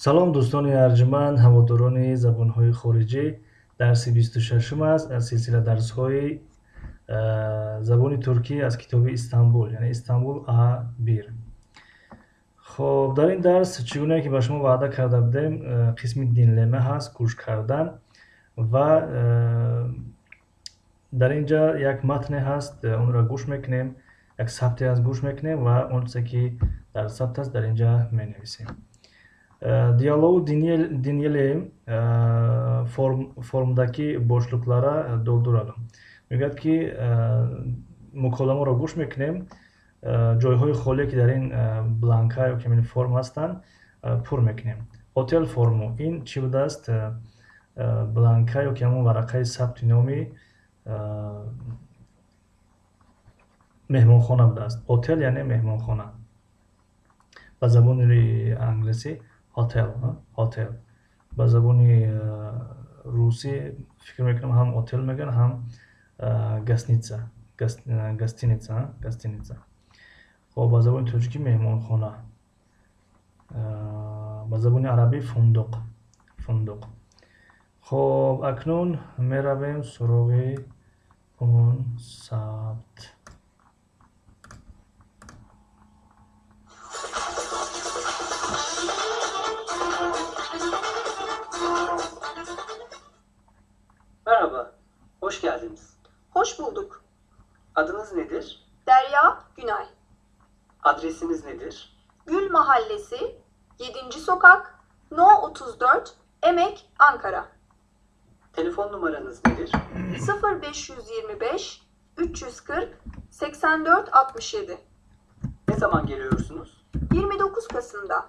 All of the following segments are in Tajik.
Салом дӯстони арҷманд, ҳаводорони забонҳои хориҷӣ. Дарси 26 аст аз силсила дарсҳои забони туркӣ аз китоби Истанбул, яъне Истанбул А1. Хоб, дар ин дарс чӣ гунае ки ба шумо ваъда карда будем, қисми dinleme ҳаст, гӯш кардан ва дар ин ҷа як матне ҳаст, онро гӯш мекунем, як сабте ҳаст, гӯш мекунем ва он чизе ки дар сабт аст дар ин ҷа менависем. Diyaloğu dinleyelim, formdaki boşluklara dolduralım. Мегӯяд ки муколамаро гӯш мекунем, ҷойҳои холие ки дар ин бланка ё ки ин форм ҳастанд пур мекунем. Otel formu ин чӣ будааст? Бланка ё ки ҳамон варақаи сабти номи меҳмонхона будааст. Otel яъне меҳмонхона. Ба забони англисӣ hotel, hotel. Ба забони русӣ фикр мекунам ҳам отел мегӯянд, ҳам гостиница, гостиница, гостиница. Хоб, ба забони тоҷикӣ меҳмонхона. Ба забони арабӣ фундуқ, фундуқ. Хоб, акнун меравем суроғи он сабт. Merhaba, hoş geldiniz. Hoş bulduk. Adınız nedir? Derya Günay. Adresiniz nedir? Gül Mahallesi, 7. Sokak, No 34, Emek, Ankara. Telefon numaranız nedir? 0525 340 84 67. Ne zaman geliyorsunuz? 29 Kasım'da.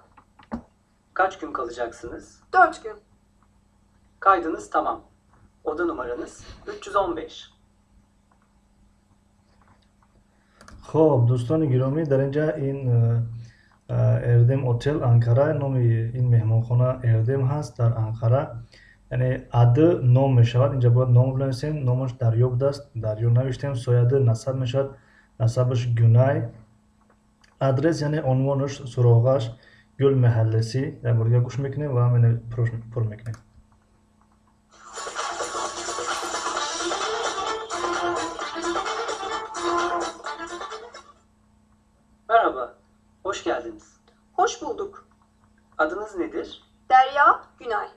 Kaç gün kalacaksınız? 4 gün. Kaydınız tamam. Oda numaranız 315. Хоб, дӯстони гиромӣ, дар ин ҷа ин Эрдем Отел Анкара, номи ин меҳмонхона Эрдем ҳаст дар Анқара. Яъне adı ном мешавад, инҷа бояд ном бинависем, номаш Дарё будааст, Дарё навиштем, soyadı насаб мешавад, насабаш Гюнай. Адрес яъне унвонаш, суроғаш Гул Mahallesi. Як бор дига гӯш мекунем ва пур мекунем. Merhaba, hoş geldiniz. Hoş bulduk. Adınız nedir? Derya Günay.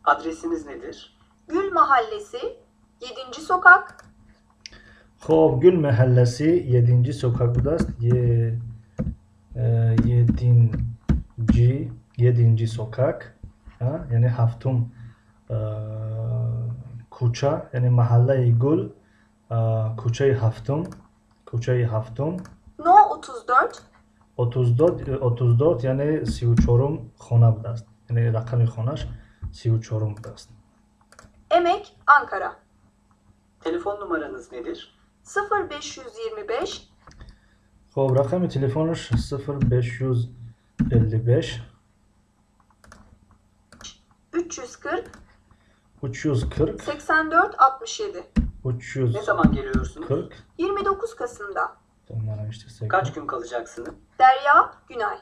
Adresiniz nedir? Gül Mahallesi, 7. Sokak. Хоб, Gül Mahallesi, 7 sokak будааст. 7 sokak, яъне ҳафтум кӯча, яъне маҳаллаи Гул, кӯчаи ҳафтум, кӯчаи ҳафтум. No 34. 34, яъне 34-ум хона будааст. Яъне рақами хонаш 34-ум будааст. Emek, Ankara. Telefon numaranız nedir? 0525. Хоб, рақами телефонаш 0555 340 340 84 67. 340. Ne zaman geliyorsunuz? 29 Kasım'da. Kaç gün kalacaksınız? Derya Günay.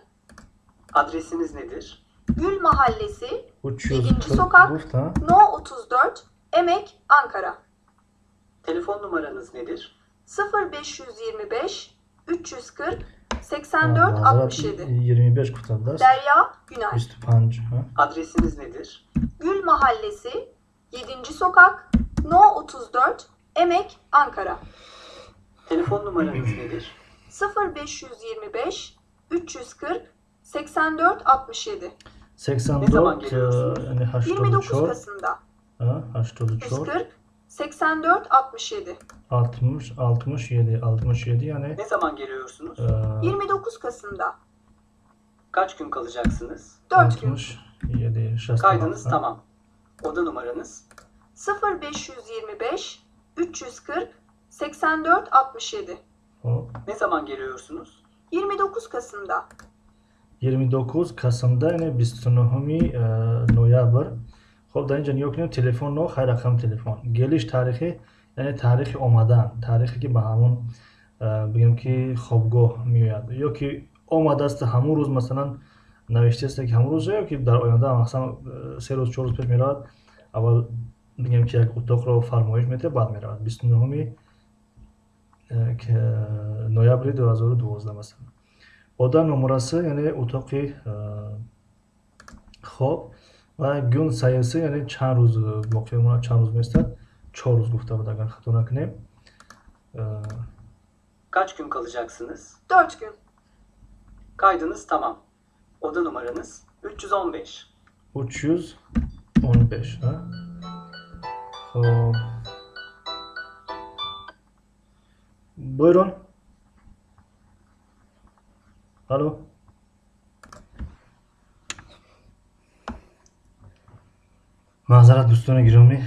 Adresiniz nedir? Gül Mahallesi, 340 7. Sokak, гуфт, ҳа? No 34, Emek, Ankara. Telefon numaranız nedir? 0525 340 84 Маъзарат, 67. 25 гуфта будааст. Derya Günay. 25, ҳа? Adresiniz nedir? Gül Mahallesi, 7. Sokak, No 34, Emek, Ankara. Telefon numaranız nedir? 0525 340 84 67. Ne zaman 84, geliyorsunuz? яъне 29 84, Kasım'da. ҳа, 84, 340 84 67. 60, 67, 67, яъне Ne zaman geliyorsunuz? 29 Kasım'da. Kaç gün kalacaksınız? 4 gün. 67, 67, Kaydınız ҳа? tamam. Oda numaranız 0525 340 84 67. Хоб. Ne zaman geliyorsunuz? 29 Kasım'da. 29 Kasımda, яъне 29 ноябр. Хоб, дар ин ҷа нигоҳ кунем, телефон но, хай рақами телефон. Geliş tarihi, яъне таърихи омадан, таърихе ки ба ҳамон бигем ки хобгоҳ меояд ё ки омадааст ҳамон рӯз, масалан Навиштааст ки ҳамон рӯз ё ки дар оянда, масалан, 3 рӯз, 4 рӯз пеш меравад, аввал бигем ки як утоқро фармоиш медиҳад, баъд меравад. 29 ноябри 2012, масалан. Oda numarası, яъне утоқи хоб ва gün sayısı, яъне чанд рӯз боқӣ мемонад, чанд рӯз меистад. 4 рӯз гуфта буд, агар хато накунем. Kaç gün kalacaksınız? 4 gün. Kaydınız tamam. Oda numaranız 315. 315, ha? Хоб. Buyurun. Alo. Маъзарат, дӯстони гиромӣ.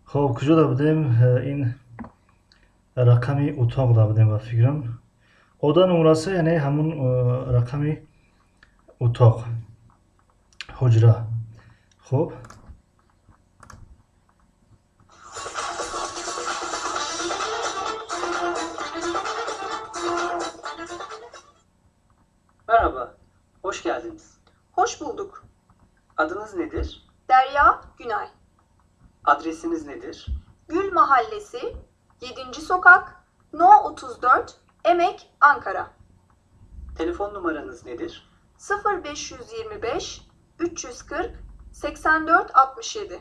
Хоб, куҷо да будем? Ин рақами утоқ да будем, ба фикрам. Oda numarası, яъне ҳамун рақами утоқ, ҳуҷра. Хуб. Merhaba, hoş geldiniz. Hoş bulduk. Adınız nedir? Derya Günay. Adresiniz nedir? Gül Mahallesi, 7. Sokak, No 34, Emek, Ankara. Telefon numaranız nedir? 0525 340 84 67.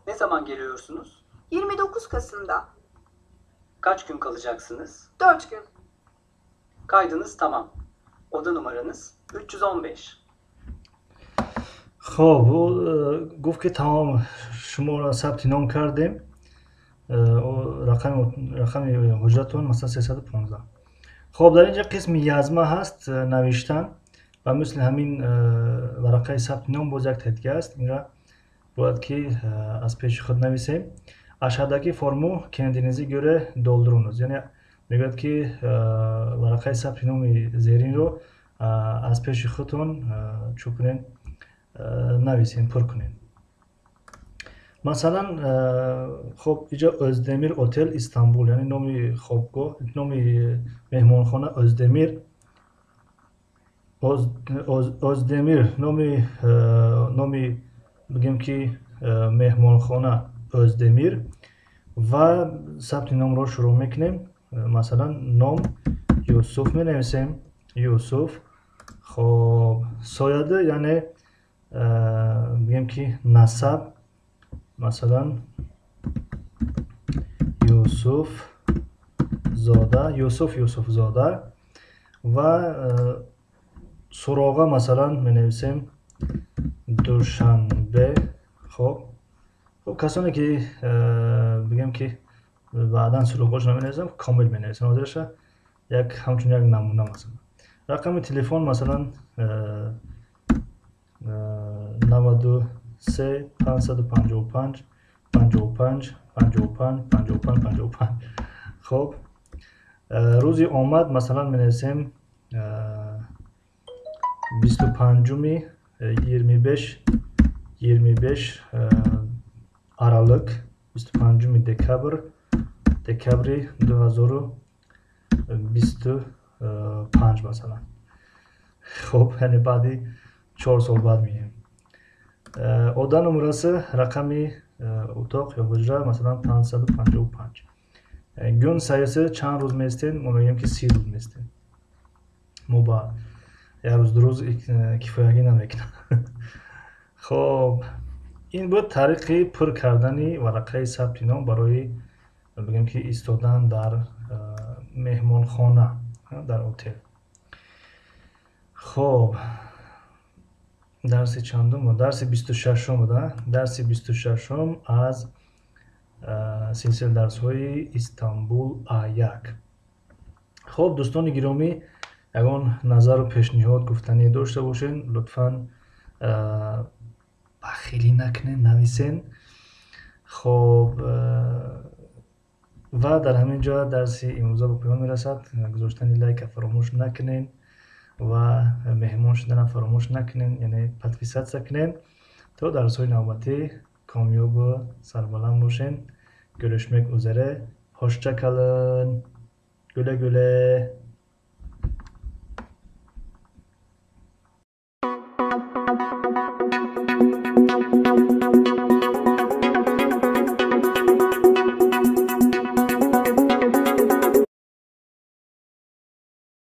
Ne zaman geliyorsunuz? 29 Kasım'da. Kaç gün kalacaksınız? 4 gün. Kaydınız tamam. Oda numaranız 315. Хоб, ӯ гуфт ки тамом, шуморо сабти ном кардем. Рақами ҳуҷратон, масалан, 315. Хоб, дар инҷа қисми yazma ҳаст, навиштан ва мисли ҳамин варақаи сабти ном боз як тадига аст. Инра бояд ки аз пеши худ нависем. Aşağıdaki formu kendinize göre doldurunuz. Яъне мегӯяд ки варақаи сабти номи зеринро аз пеши худтон чӯ кунен, нависен, пур кунен. Масалан, хоб, иҷо Özdemir Otel Истанбул, яъне номи хобгоҳ, номи меҳмонхона Özdemir. Özdemir номи бигем ки меҳмонхона Özdemir ва сабти номро шурӯъ мекунем. Масалан, ном Юсуф менависем. Юсуф. Хоб, soyadı, яъне бигем ки насаб, масалан, Юсуф зода, Юсуф Юсуфзода ва суроға, масалан, менависем Душанбе. Хоб, касоне ки бигем ки баъдан суроғҳошро менависам, комил менависам. Ҳозираша як ҳамчун як намуна, масалан. Рақами телефон, масалан, 93 555 55 55 55 55. Хоб, рӯзи омад, масалан, менависем 25-уми 25, 25 аралык, 25-уми декабр, декабри 2025, масалан. Хоб, яъне баъди 4 сол баъд меоем. Oda numarası, рақами утоқ ё ҳуҷра, масалан, 555. Gün sayısı, чанд рӯз меистем? Мо мегӯем ки 30 рӯз меистем. Мо ба як рӯз, 2 рӯз кифоягӣ намекунам. Хоб, ин буд тариқи пур кардани варақаи сабти ном барои бигем ки истодан дар меҳмонхона, дар отел. Хоб, дарси чандум буд? Дарси 26-ум буд, дарси 26-ум аз силсила дарсҳои Истанбул А1. Хоб, дӯстони гиромӣ, ягон назару пешниҳод, гуфтанӣ дошта бошен, лутфан бахилӣ накунен, нависен. Хоб, ва дар ҳамин ҷо дарси имрӯза ба поён мерасад. Гузоштани лайка фаромӯш накунен ва меҳмон шуданам фаромӯш накунен, яъне подписаться кунен. То дарсҳои навбатӣ комёбу сарбаланд бошен. Görüşmek üzere. Hoşça kalın. Güle güle.